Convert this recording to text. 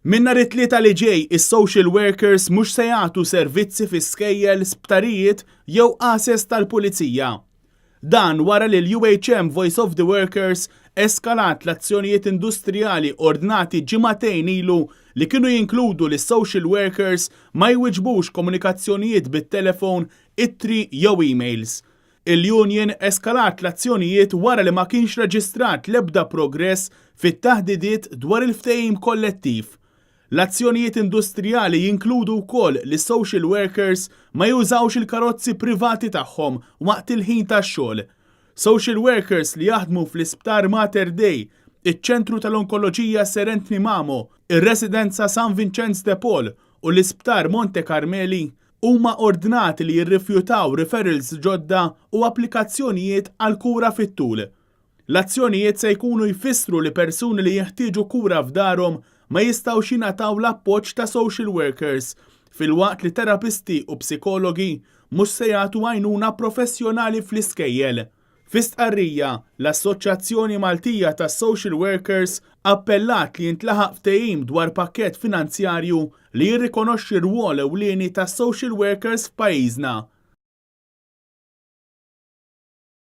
Minn nhar it-Tlieta li ġej, is-social workers mhux se jagħtu servizzi fi skejjel, sptarijiet jew għases tal-pulizija. Dan wara li l-UHM Voice of the Workers eskalat l-azzjonijiet industrijali ordnati ġimagħtejn ilu li kienu jinkludu li social workers ma jwiġbux komunikazzjonijiet bit-telefon, ittri jew emails. Il-union eskalat l-azzjonijiet wara li ma kienx reġistrat l-ebda progress fit-taħdidiet dwar il-ftehim kollettiv. L-azzjonijiet industrijali jinkludu wkoll li social workers ma jużawx il-karozzi privati tagħhom waqt il-ħin tax-xogħol. Social workers li jaħdmu fl-Isptar Mater Dei, iċ-Ċentru tal-Onkoloġija Sir Anthony Mamo, ir-Residenza San Vincenz de Paul u l-Isptar Monte Carmeli huma ordnati li jirrifjutaw referrals ġodda u applikazzjonijiet għal kura fit-tul. L-azzjonijiet se jkunu jfissru li persuni li jeħtieġu kura f'darhom ma jistgħux jingħataw l-appoġġ ta' social workers, filwaqt li terapisti u psikologi mhux se jagħtu għajnuna professjonali fl-iskejjel. Fi stqarrija, l-Assoċjazzjoni Maltija tas Social Workers appellat li jintlaħaq ftehim dwar pakkett finanzjarju li jirrikonoxxi r-rwol ewlieni tas social workers f'pajjiżna.